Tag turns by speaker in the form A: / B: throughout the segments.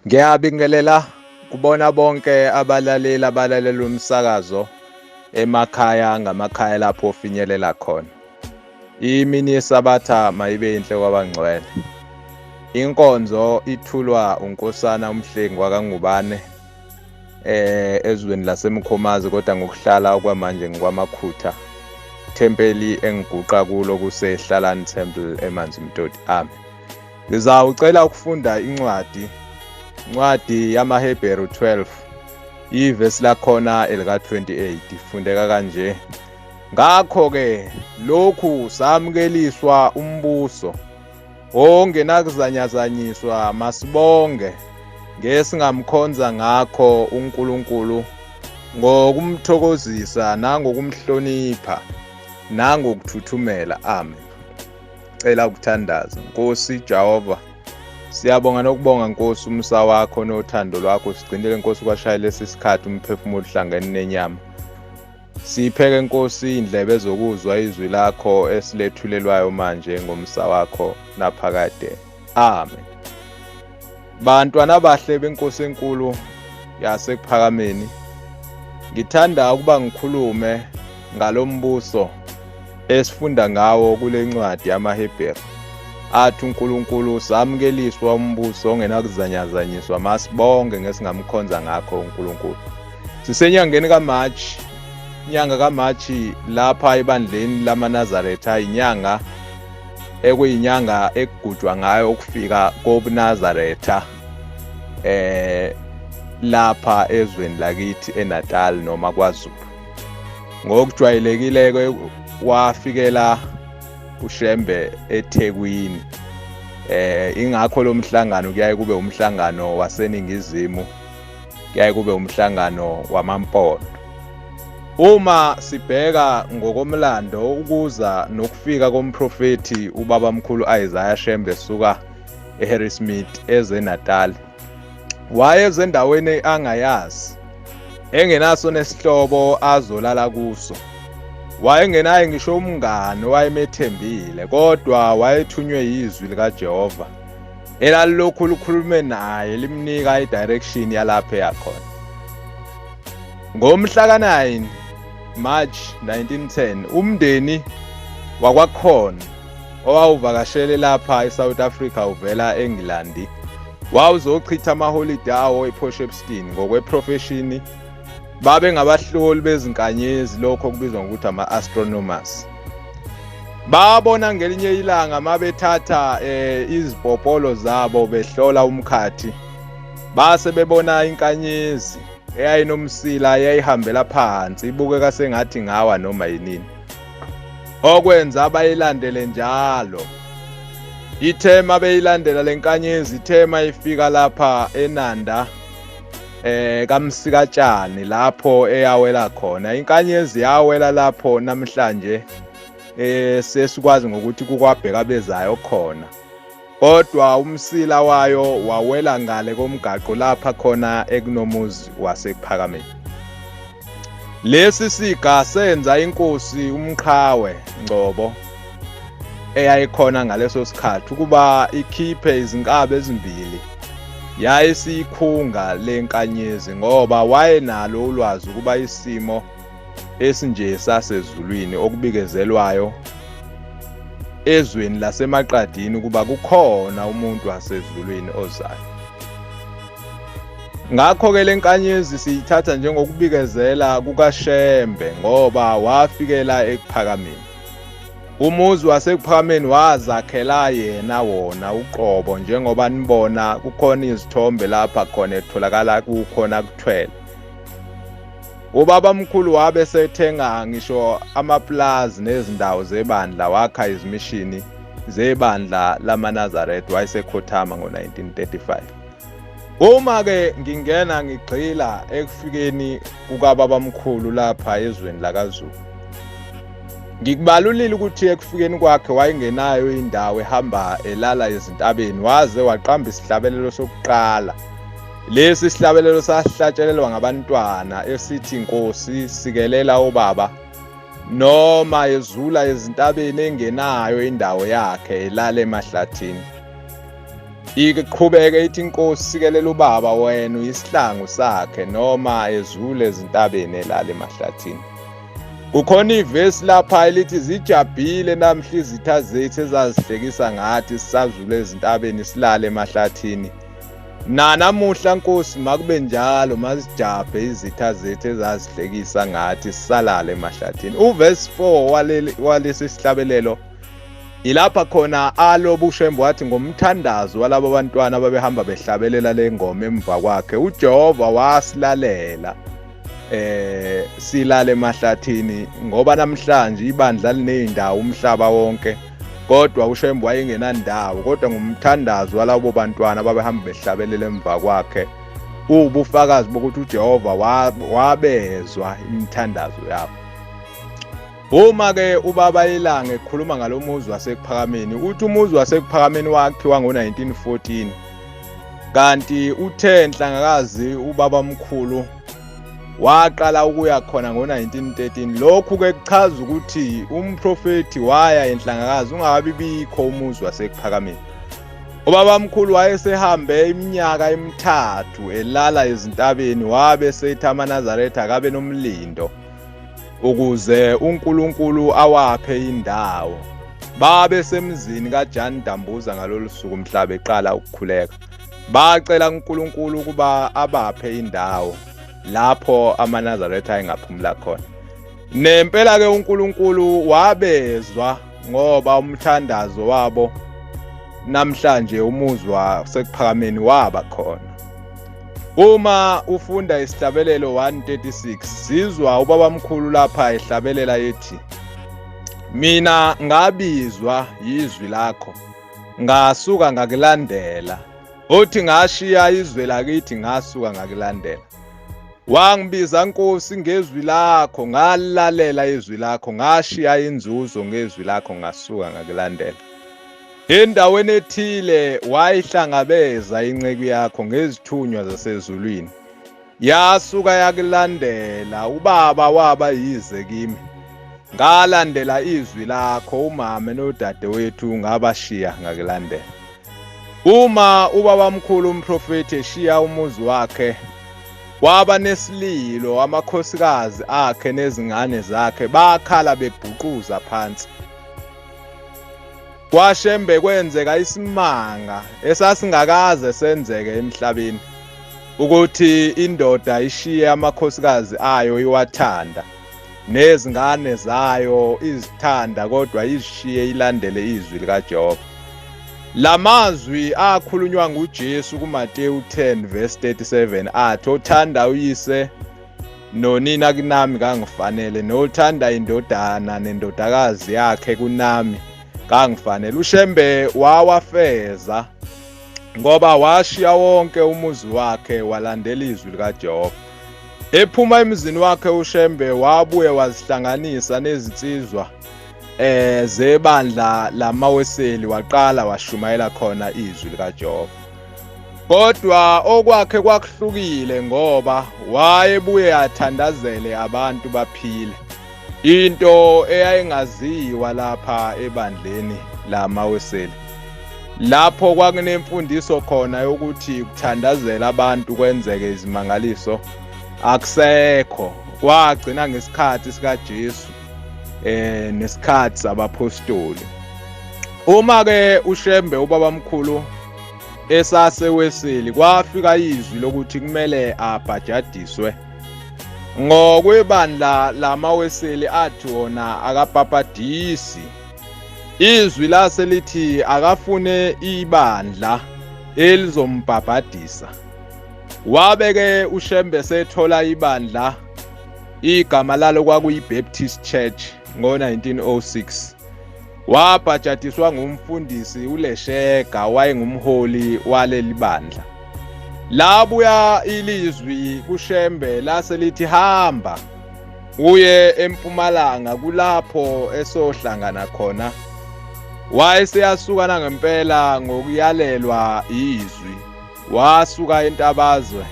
A: Ngiyabingelela kubona bonke abalaleli abalalela umsakazo emakhaya ngamakhaya lapho ofinyelela khona. Imini yeSabatha mayibe inhle kwabangcwele. Inkonzo ithulwa uNkosana uMhlengi wakaNgubane ezweni laseMkhomazi, kodwa ngokuhlala okwamanje ngikwaMakhutha. Thempeli engiguqa kulo kuseHlalani Temple eManzimtoti. Amen. Ngizawucela ukufunda incwadi, incwadi yamaHebheru 12, ivesi lakhona elika-28, ifundeka kanje. Ngakho-ke lokhu samukeliswa umbuso ongenakuzanyazanyiswa, masibonge ngesingamkhonza ngakho uNkulunkulu ngokumthokozisa nangokumhlonipha nangokuthuthumela. Amen. Cela ukuthandaza. Nkosi Jehova, siyabonga nokubonga Nkosi umusa wakho nothando lwakho. Sigcinile Nkosi kwashaya lesi sikhathi umphefumulo uhlangene nenyama. Sipheke Nkosi indlebe zokuzwa izwi lakho esilethulelwayo manje ngomsa wakho naphakade. Amen. Bantwana abahle benkosi enkulu yasekuphakameni, ngithanda ukuba ngikhulume ngalombuso esifunda ngawo kule ncwadi yamaHebheru. Athi uNkulunkulu samukeliswa umbuso ongenakuzanyazanyiswa, masibonge ngesingamkhonza ngakho uNkulunkulu. Sisenyangeni kaMarch, inyanga kaMarch lapha ebandleni lamaNazaretha, inyanga ekuyinyanga ekugujwa ngayo ukufika kobuNazaretha lapha ezweni lakithi eNatal noma KwaZulu. Ngokujwayelekile wafikela uShembe eThekwini. Ingakho lo mhlangano kuyaye kube umhlangano waseNingizimu, kuyaye kube umhlangano wamaMpondo. Uma sibheka ngokomlando ukuza nokufika komprofethi ubabamkhulu Isaiah Shembe suka eHarrismith eze Natal, wayeze endaweni angayazi, engenaso nesihlobo azolala kuso. Wayengenaye ngisho umngani owayemethembile, kodwa wayethunywe yizwi likaJehova elalilokhu likhulume naye limnika i-direction yalapho eyakhona. Ngomhla ka-9 March 1910 umndeni wakwaKhon owawuvakashele lapha eSouth Africa uvela eNgilandi wawuzochitha amaholide awo ePort Shepstone. Ngokweprofeshini babe ngabahloli bezinkanyezi, lokho okubizwa ngokuthi ama-astronomers. Babona ngelinye ilanga mabethatha izipopolo zabo behlola umkhathi, base bebona inkanyezi eyayinomsila eyayihambela phansi ibukeka sengathi ngawa noma yinini, okwenza abayilandele njalo. Ithema beyilandela lenkanyezi, ithema ifika lapha eNanda kaMsikatshani lapho eyawela khona inkanyezi, yawela lapho namhlanje sesikwazi ngokuthi kukwabheka bezayo khona, kodwa umsila wayo wawela ngale komgaqo lapha khona ekunomuzi waseKuphakameni. Lesi siga senza inkosi uMqhawe Ngcobo eyayikhona ngaleso sikhathi ukuba ikhiphe izinkabi ezimbili yayisiyikhunga lenkanyezi, ngoba wayenalo ulwazi ukuba isimo esinje sasezulwini okubikezelwayo ezweni lasemaqadini ukuba kukhona umuntu wasezulwini ozayo. Ngakho-ke lenkanyezi siyithatha njengokubikezela kukaShembe, ngoba wafikela ekuphakameni. Umuzi wasekuphakameni wazakhela yena wona uqobo, njengoba nibona kukhona izithombe lapha khona etholakala kukhona kuthwele. Ubaba mkhulu wabe sethenga ngisho amaplazi nezindawo zebandla, wakha izimishini zebandla lamaNazaretha, wayesekhothama ngo-1935. Uma-ke ngingena ngigxila ekufikeni kukababamkhulu lapha ezweni lakaZulu, ngikubalulile ukuthi ekufikeni kwakhe wayengenayo indawo, ehamba elala ezintabeni, waze waqamba isihlabelelo sokuqala. Lesi sihlabelelo sahlatshelelwa ngabantwana esithi Nkosi sikelela ubaba, noma ezula ezintabeni engenayo indawo yakhe elala emahlathini. Iqhubeke ithi inkosi sikelela ubaba wena uyisihlangu sakhe noma ezule ezintabeni elala emahlathini. Kukhona ivesi lapha elithi zijabhile namhla izitha zethu ezazihlekisa ngathi sisazule ezintabeni silale emahlathini. Nanamuhla Nkosi makube njalo mazijabhe izitha zethu ezazihlekisa ngathi sisalale emahlathini. Uverse 4 walesi sihlabelelo ilapha khona aloba uShembe wathi ngomthandazo walabo bantwana ababehamba behlabelela le ngoma emva kwakhe uJehova wasilalela silale emahlathini ngoba namhlanje ibandla lineyindawo umhlaba wonke kodwa uShembe wayengenandawo kodwa ngomthandazo walabo bantwana ababehamba behlabelela emva kwakhe uwubufakazi bokuthi uJehova wabezwa imithandazo yabo. Uma ke ubaba iLanga ekhuluma ngalomuzi waseKuphakameni uthi umuzi waseKuphakameni wakhiwa ngo-1914 kanti uthe Nhlangakazi ubaba mkhulu waqala ukuya khona ngo-1913. Lokhu ke kuchaza ukuthi umprofethi waya eNhlangakazi ungakabi bikho umuzi waseKuphakameni. Ubaba mkhulu wayesehambe iminyaka emithathu elala ezintabeni wabe sethi amaNazaretha akabe nomlindo ukuze uNkulunkulu awaphe indawo. Babe semzini kaJan Dambuza ngalolu suku mhla beqala ukukhuleka. Bacela uNkulunkulu ukuba abaphe indawo lapho amaNazaretha engaphumula khona. Nempela ke uNkulunkulu wabezwa ngoba umthandazo wabo namhlanje umuzwa sekuPhakameni waba khona. Uma ufunda isihlabelelo 136 sizwa ubabamkhulu lapha ehlabelela ethi mina ngabizwa yizwi lakho ngasuka ngakulandela, uthi ngashiya izwe lakithi ngasuka ngakulandela. Wangibiza Nkosi ngezwi lakho ngalalela izwi lakho ngashiya inzuzo ngezwi lakho ngasuka ngakulandela. Endaweni ethile wayihlangabeza inceku yakho ngezithunywa zasezulwini yasuka yakulandela ubaba waba yize kimi ngalandela izwi lakho umama nodadewethu ngabashiya ngakulandela. Uma ubabamkhulu umprofethi eshiya umuzi wakhe waba nesililo amakhosikazi akhe nezingane zakhe bakhala bebhuquza phansi. KwaShembe kwenzeka isimanga esasingakaze senzeke emhlabeni ukuthi indoda ishiye amakhosikazi ayo iwathanda nezingane zayo izithanda kodwa izishiye ilandele izwi likaJehova. Lamazwi akhulunywa nguJesu kuMateyu 10 verse 37 athi othanda uyise nonina kunami kangifanele nothanda indodana nendodakazi yakhe kunami kangifanele. uShembe wawafeza ngoba washiya wonke umuzi wakhe walandela izwi likaJehova. Ephuma emzini wakhe uShembe wabuye wazihlanganisa nezinsizwa zebandla lamaweseli waqala washumayela khona izwi likaJehova. Kodwa okwakhe kwakuhlukile ngoba wayebuye athandazele abantu baphile, into eyayingaziwa lapha ebandleni lamaweseli lapho kwakunemfundiso khona yokuthi kuthandazela abantu kwenzeke izimangaliso akusekho. Kwagcina ngesikhathi sikaJesu nesikhathi sabapostoli. Uma ke uShembe ubabamkhulu esaseweseli kwafika izwi lokuthi kumele abhajadiswe ngokwebandla lamaweseli athi wona akabhabhadisi. Izwi lase lithi akafune ibandla elizombhabhadisa. Wabeke uShembe sethola ibandla igama lalo kwakuyi-Baptist Church ngo-1906. Wabhajadiswa ngumfundisi uLeshega wayengumholi waleli bandla. Labuya ilizwi kuShembe lase lithi hamba uye empumalanga kulapho esohlangana khona. Wayeseyasuka nangempela ngokuyalelwa izwi, wasuka eNtabazwe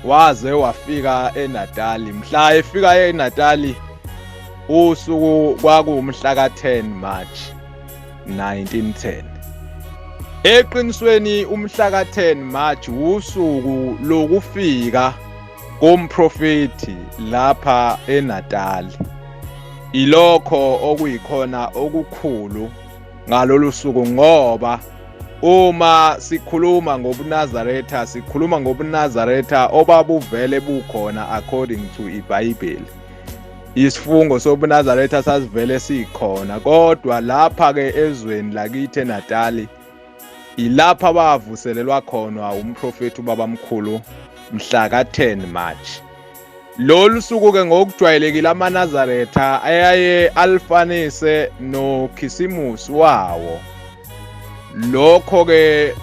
A: waze wafika eNatali. Mhla efika eNatali usuku kwakuwumhla ka-10 March 1910. Eqinisweni umhla ka-10 March wusuku lokufika komprofethi lapha eNatal. Ilokho okuyikhona okukhulu ngalolu suku, ngoba uma sikhuluma ngobuNazaretha sikhuluma ngobuNazaretha obabuvele bukhona according to iBhayibheli. Isifungo sobuNazaretha sasivele sikhona, kodwa lapha ke ezweni lakithi eNatali ilapha bavuselelwa khona umprofethi ubabamkhulu mhla ka-10 March. Lolu suku ke ngokujwayelekile amaNazaretha ayaye alifanise noKhisimusi wawo. Lokho ke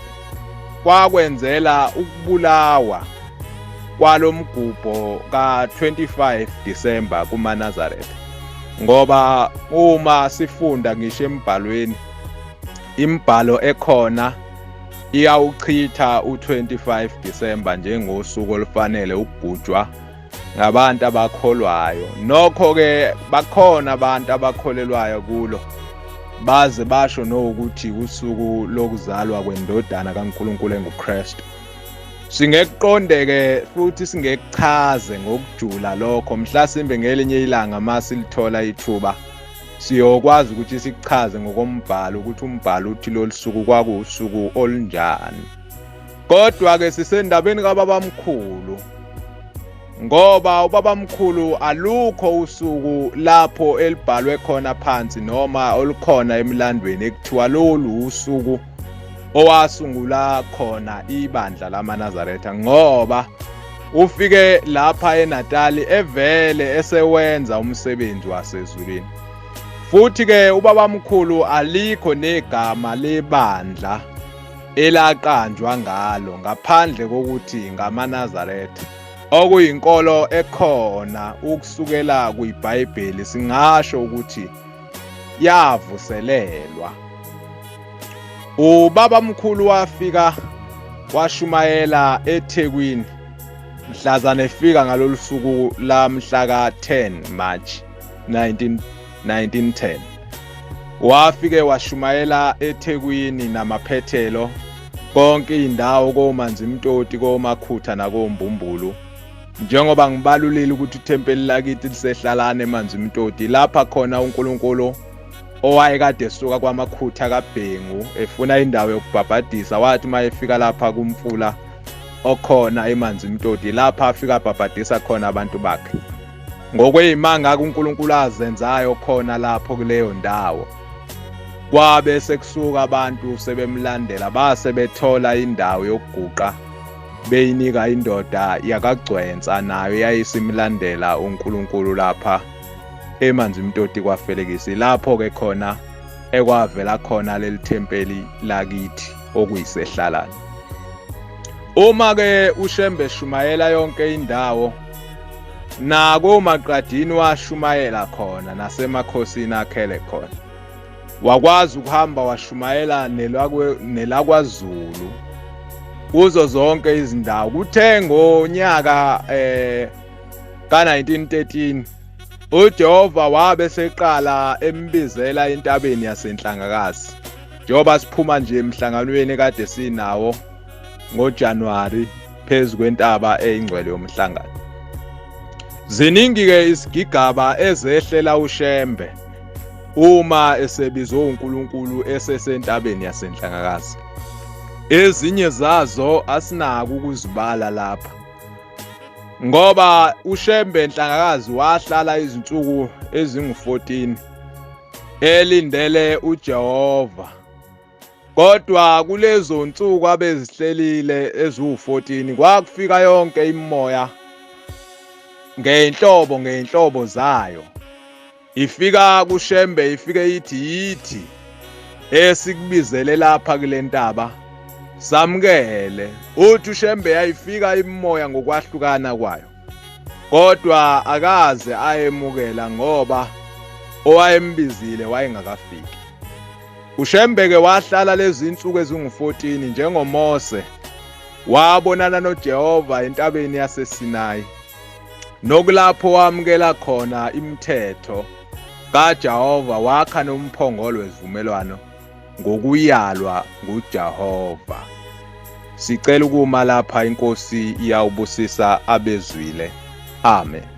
A: kwakwenzela ukubulawa kwalomgubho ka-25 December kumaNazaretha, ngoba uma sifunda ngisho embhalweni, imibhalo ekhona iyawuchitha u-25 December njengosuku olufanele ukugujwa ngabantu abakholwayo. Nokho ke bakhona abantu abakholelwayo kulo, baze basho nokuthi usuku lokuzalwa kwendodana kaNkulunkulu enguKristu. Singekuqonde-ke futhi singekuchaze ngokujula lokho, mhlasimbe ngelinye ilanga masilithola ithuba siyokwazi ukuthi sikuchaze ngokombhalo ukuthi umbhalo uthi lolu suku kwakuwusuku olunjani. Kodwa-ke sisendabeni kababamkhulu, ngoba ubabamkhulu alukho usuku lapho elibhalwe khona phansi noma olukhona emlandweni ekuthiwa lolu usuku owasungula khona ibandla lamaNazaretha, ngoba ufike lapha eNatali evele esewenza umsebenzi wasezulwini. Futhi ke ubabamkhulu alikho negama lebandla elaqanjwa ngalo ngaphandle kokuthi ngamaNazaretha, okuyinkolo ekhona ukusukela kwiBhayibheli, singasho ukuthi yavuselelwa. Ubabamkhulu wafika washumayela eThekwini mhlazane efika ngalolu suku lamhla ka-10 March 1910. Wafike washumayela eThekwini namaphethelo konke indawo, koManzimtoti, koMakhutha nakoMbumbulu. Njengoba ngibalulile ukuthi ithempeli lakithi lisehlalane eManzimtoti, lapha khona uNkulunkulu owayekade esuka kwaMakhutha kaBhengu efuna indawo yokubhabhadisa, wathi uma efika lapha kumfula okhona eManzimtoti, lapha afika abhabhadisa khona abantu bakhe ngokweyimanga uNkulunkulu azenzayo khona lapho kuleyo ndawo. Kwabe sekusuka abantu sebemlandela, base bethola indawo yokuguqa beyinika indoda yakagcwensa, nayo yayisimlandela uNkulunkulu lapha eManzimtoti kwaFelekisi, lapho ke khona ekwavela khona leli thempeli lakithi okuyisehlalane. Uma ke uShembe shumayela yonke indawo, nako Maqadini washumayela khona, nasemakhosini akhele khona, wakwazi ukuhamba washumayela nelakwaZulu kuzo zonke izindawo. Kuthe ngonyaka ka-1913 uJehova wabe seqala embizela entabeni yaseNhlangakazi, njengoba siphuma nje emhlanganweni kade sinawo ngoJanuary phezu kwentaba eyingcwele yomhlangano. Ziningi-ke isigigaba ezehlela uShembe uma esebizwe uNkulunkulu esesentabeni yaseNhlangakazi. Ezinye zazo asinako ukuzibala lapha, ngoba uShembe Nhlangakazi wahlala izinsuku ezingu-14 elindele uJehova. Kodwa kulezo nsuku abezihlelile eziwu-14 kwakufika yonke imimoya ngey'nhlobo ngey'nhlobo zayo, ifika kuShembe, ifike ithi yithi esikubizele lapha kule ntaba, samukele. Uthi uShembe yayifika imimoya ngokwahlukana kwayo, kodwa akaze ayemukela ngoba owayembizile wayengakafiki. uShembe ke wahlala lezi insuku ezingu-14 njengoMose wabonana noJehova entabeni yaseSinayi, nokulapho wamukela khona imithetho kaJehova, wakha nomphongolo wesivumelwano. ngokuyalwa nguJehova. Sicela ukuma lapha, iNkosi iyawubusisa abezwile. Amen.